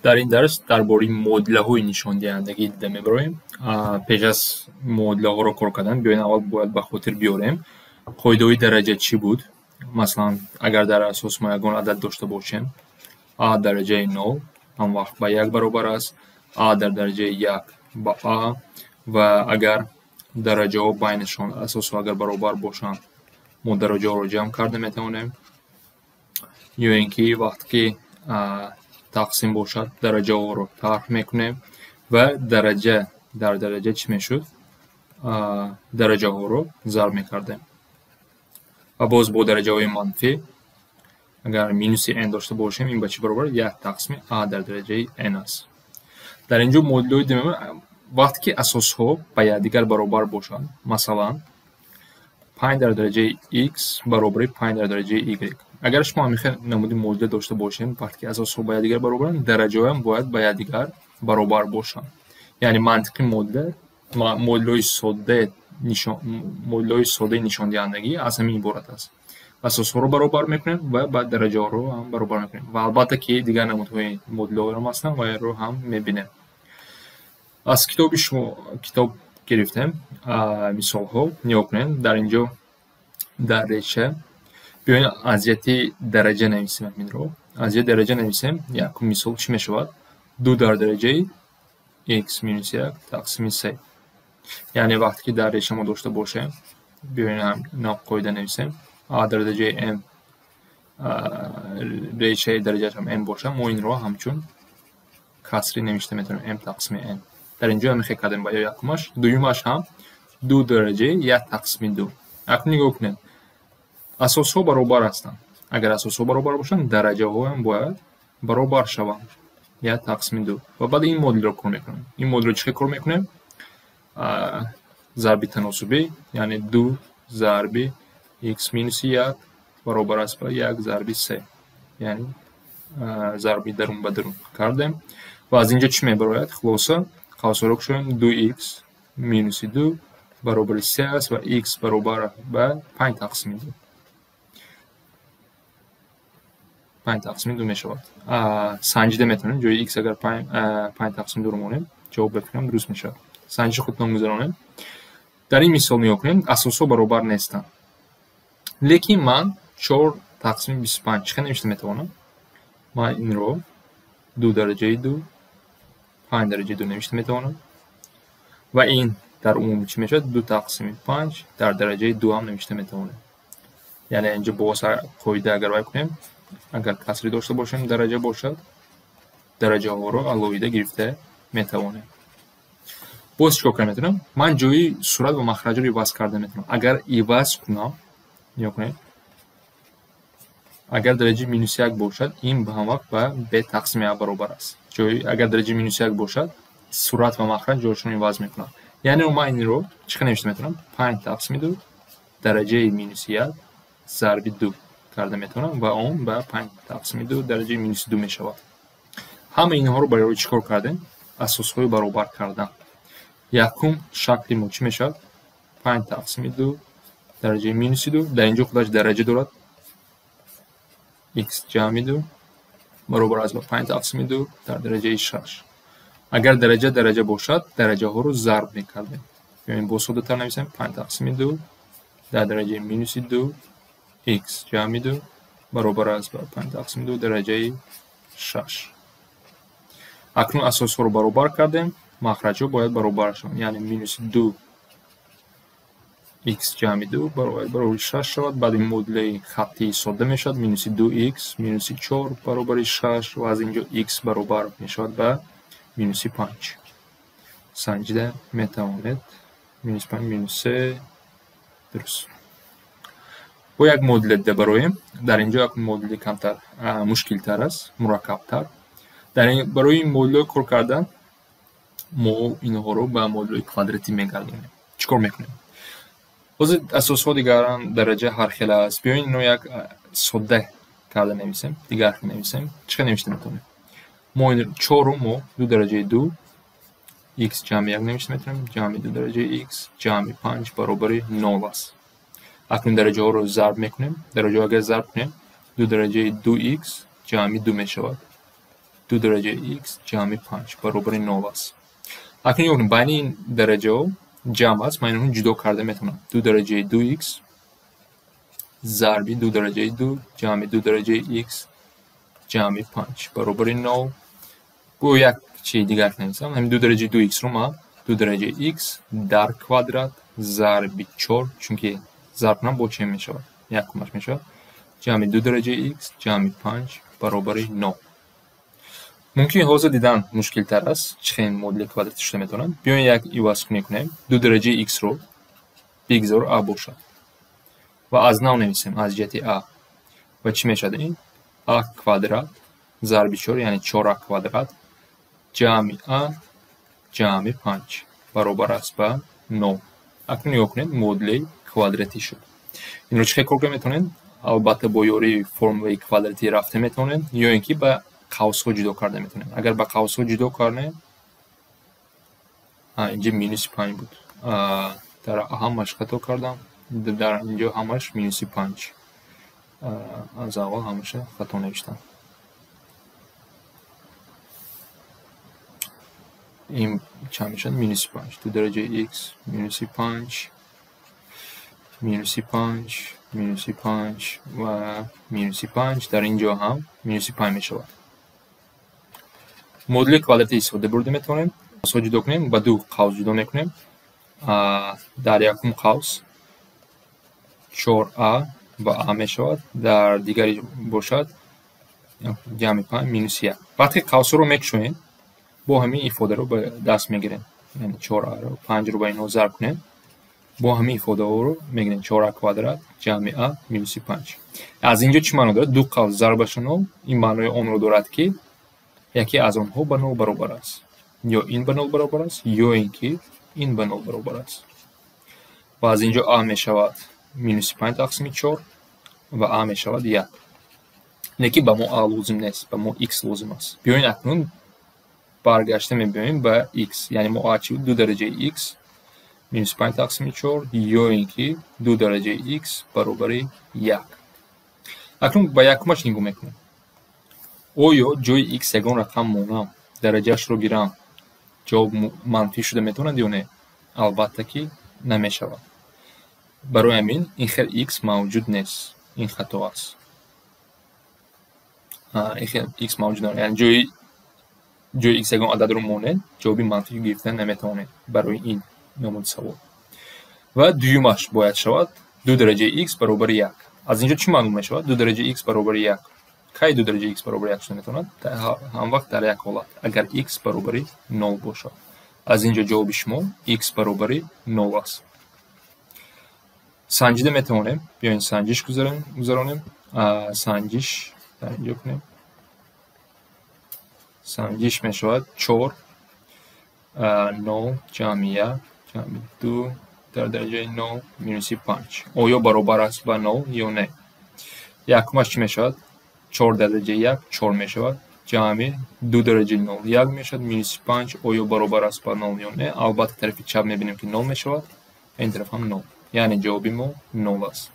Дар ин дарс дар бораи муодилаҳои нишондиҳандагӣ дида мебароем. Пеш аз муодилаҳоро кор кардан, биёед аввал бояд ба хотир биёрем қоидаҳои дараҷа чӣ буд. Масалан, агар дар асос мо ягон адад дошта бошем, а дараҷаи 0 ҳам вақт ба 1 баробар аст, а дар дараҷаи 1 ба а, ва агар дараҷаҳо байнашон асосҳо агар баробар бошанд, мо дараҷаҳоро ҷамъ карда метавонем, ё ин ки вақте ки тақсим бошад, дараҷаҳоро тарҳ мекунем ва дараҷа дар дараҷа чӣ мешуд? Дараҷаҳоро зарб мекардем. Ва боз бо дараҷаҳои манфӣ агар минуси n дошта бошем, ин ба чӣ баробар? 1 тақсими а дар дараҷаи n аст. Дар ин ҷо муодилаҳои димем вақте ки асосҳо ба якдигар баробар бошанд, масалан 5 дар дараҷаи x баробари 5 дар дараҷаи y. Агар шумо ҳамин хел намуди муодила дошта бошем, вақте ки асосҳо ба якдигар баробаранд, дараҷаҳоям бояд ба якдигар баробар бошанд. Яъне мантиқи муодила, муодилаҳои содаи нишондиҳандагӣ аз ҳамин иборат аст. Асосҳоро баробар мекунем ва баъд дараҷаҳоро ҳам баробар мекунем. Ва албатта ки дигар намудҳои муодилаҳоро ҳастанд ва инро ҳам мебинем. Аз китоби шумо китоб гирифтем мисолҳо. Нигоҳ кунед, дар ин ҷо дар реша биёед аз ҷиҳати дараҷа нависем ҳаминро. Аз ҷиҳати дараҷа нависем, якум мисол чӣ мешавад? 2 дар дараҷаи x минус 1 тақсими 3. Яъне вақте ки дар реша мо дошта бошем, биёед ҳам нав қоида нависем. А дар дараҷаи m, решаи дараҷааш ҳам m бошад, мо инро ҳамчун касри навишта метавонем, m тақсими n. Дар ин ҷо ҳам хел кардем ба якумаш, дуюмаш ҳам 2 дараҷаи 1 тақсими 2. Акнун нигоҳ кунед. Асосҳо баробар ҳастанд. Агар асосҳо баробар бошанд, дараҷаҳоям бояд баробар шаванд. 1 тақсими 2. Ва баъд ин модулро кор мекунем. Ин модулро чӣ хел кор мекунем? Зарби таносубӣ, яъне 2 зарби x минуси 1 баробар аст ба 1 зарби 3. Яъне зарби дарун ба дарун кардем. Ва аз ин ҷо чӣ мебарояд? Хулоса, қавсҳоро кушоем, 2x минуси 2 баробари 3 аст ва x баробар ба 5 тақсими 2. 5 тақсими 2 мешавад. Санҷида метавонем, ҷои x агар 5 тақсими 2-ро монем, ҷавоб бификрам дуруст мешавад. Санҷиши худтон гузаронем. Дар ин мисол нигоҳ кунем, асосҳо баробар нестанд. Лекин ман 4 тақсими 25 чӣ хел навишта метавонам? Ман инро 2 дараҷаи 2, 5 дараҷаи 2 навишта метавонам. Ва ин дар умум чӣ мешавад? 2 тақсими 5 дар дараҷаи 2 ҳам навишта метавонем. Яъне инҷо боз қоида агар вай кунем, агар касри дошта бошем, дараҷа бошад, дараҷаҳоро алоҳида гирифта метавонем. Боз чӣ кор карда метавонам? Ман ҷои сурат ва махраҷро иваз карда метавонам. Агар иваз кунам, нигоҳ кунед, агар дараҷаи минус 1 бошад, ин ба ҳам вақт ба b тақсими а баробар аст. Ҷои агар дараҷаи минус 1 бошад, сурат ва махраҷ ҷойшонро иваз мекунанд. Яъне ман инро чӣ хел навишта метавонам? 5 тақсими 2 дараҷаи минус 1 зарби 2 карда метавонам ва он ба 5 тақсими 2 дараҷаи минус 2 мешавад. Ҳама инҳоро барои чӣ кор кардем? Асосҳои баробар кардан. Якум шакли мо чӣ мешавад? 5 тақсими 2 дараҷаи минуси 2. Дар ин ҷо худаш дараҷа дорад. X ҷамъи 2 баробар аст ба 5 тақсими 2 дар дараҷаи 6. Агар дараҷа дараҷа бошад, дараҷаҳоро зарб мекардем. Биёем боз соддатар нависем. 5 тақсими 2 дар дараҷаи минуси 2 x ҷамъи 2 баробар аст ба 5 тақсими 2 дараҷаи 6. Акнун асосҳоро баробар кардем, махраҷҳо бояд баробар шаванд. Яъне минуси 2 x ҷамъи 2 баробари 6 шавад. Баъд ин муодилаи хаттии содда мешавад. Минуси 2x минуси 4 баробари 6 ва аз ин ҷо x баробар мешавад ба минуси 5. Санҷида метавонед. Минус 5 минус 3 дуруст. Бо як муодила дида бароем. Дар ин ҷо як муодили камтар мушкилтар аст, мураккабтар. Барои ин муодилаҳо кор кардан мо инҳоро ба муодилаҳои квадратӣ мегардонем. Чӣ кор мекунем? Ҳозир асосҳо дигаран дараҷа ҳар хел аст. Биёед инро як содда карда нависем, дигар хел нависем. Чӣ хел навишта метавонем? Мо 4-ро мо 2 дараҷаи 2 x ҷамъи 1 навишта метавонем, ҷамъи 2 дараҷаи x ҷамъи 5 баробари 0 аст. Акнун дараҷаҳоро зарб мекунем. Дараҷаҳо агар зарб кунем, 2 дараҷаи 2x ҷамъи 2 мешавад. ду дараҷаи x ҷамъи панҷ баробари нол аст. Акнун нигоҳ кунед, байни ин дараҷаҳо ҷамъ аст, ман инҳоро ҷудо карда метавонам. Ду дараҷаи ду x зарби ду дараҷаи ду ҷамъи ду дараҷаи x ҷамъи панҷ баробари нол. Бо як чизи дигар нависам, ҳамин ду дараҷаи ду x-ро ман ду дараҷаи x дар квадрат зарби чор, чунки зарб кунам бо чӣ мешавад? Якумаш мешавад ҷамъи ду дараҷаи x ҷамъи панҷ баробари нол. Мумкин ҳозир дидан мушкилтар аст, чӣ хел модули квадратӣ шуда метавонад. Биёем як ивазкунӣ кунем. Ду дараҷаи x-ро бигзор а бошад ва аз нав нависем аз ҷиҳати а. Ва чӣ мешавад ин? А квадрат зарби чор, яъне чор а квадрат ҷамъи а ҷамъи панҷ баробар аст ба нол. Акнун нигоҳ кунед, модули квадратӣ шуд. Инро чӣ хел кор карда метавонед? Албатта бо ёрии формулаи квадратӣ рафта метавонед, ё ин ки ба қавсҳо ҷудо карда метавонем. Агар ба қавсҳо ҷудо кардем, инҷа минуси панҷ буд. Дар ҳамаш хато кардам. Дар инҷо ҳамаш минуси панҷ. Аз аввал ҳамаша хато навиштам. Ин чанд мешавад? Минуси панҷ. Ду дараҷаи x минуси панҷ, минуси панҷ, минуси панҷ ва минуси панҷ. Дар ин ҷо ҳам минуси панҷ мешавад. Модули квадратӣ истифода бурда метавонем. Қавсҳо ҷудо кунем, ба ду қавс ҷудо мекунем. Дар якум қавс чор а ва а мешавад, дар дигари бошад ҷамъи панҷ минуси як. Вақте қавсҳоро мекушоем, бо ҳамин ифодаро ба даст мегирем. Яъне чор аро панҷро ба инҳо зарб кунем, бо ҳамин ифодаҳоро мегирем чор а квадрат ҷамъи а минуси панҷ. Аз инҷо чӣ маъно дорад? Ду қавс зарбаша нол, ин маънои онро дорад, ки яке аз онҳо ба нол баробар аст. Ё ин ба нол баробар аст, ё ин ки ин ба нол баробар аст. Ва аз инҷо а мешавад минуси панҷ тақсими чор ва а мешавад як. Лекин ба мо а лозим нест, ба мо x лозим аст. Биёед акнун баргашта мебиёем ба x. Яъне мо а чӣ буд? Ду дараҷаи x минуси панҷ тақсими чор ё ин ки ду дараҷаи x баробари як. Акнун ба якумаш нигоҳ мекунем. Оё ҷои x ягон рақам монам, дараҷаашро гирам, ҷавоб манфӣ шуда метавонад ё не? Албатта ки намешавад. Барои ҳамин ин хел x мавҷуд нест. Ин хато аст. Ин хел x мавҷуд надорад. Яъне ҷои x ягон ададро монед, ҷавоби манфӣ гирифта наметавонед барои ин намуди савол. Ва дуюмаш бояд шавад ду дараҷаи x баробари як. Аз инҷо чӣ маълум мешавад? Ду дараҷаи x баробари як. Кай ду дараҷаи x баробари як шуда метавонад? Ҳамвақт дар як ҳолат, агар x баробари нол бошад. Аз инҷо ҷавоби шумо x баробари нол аст. Санҷида метавонем. Биёед санҷиш гузаронем. Санҷиш дар инҷо кунем. Санҷиш мешавад чор нол ҷамъи як ҷамъи ду дар дараҷаи нол минуси панҷ. Оё баробар аст ба нол ё не? Якумаш чӣ мешавад? Чор дараҷаи як чор мешавад, ҷамъи ду дараҷаи нол як мешавад, минуси панҷ. Оё баробар аст ба нол ё не? Албатта тарафи чап мебинем, ки нол мешавад, ин тараф ҳам нол. Яъне ҷавоби мо нол аст.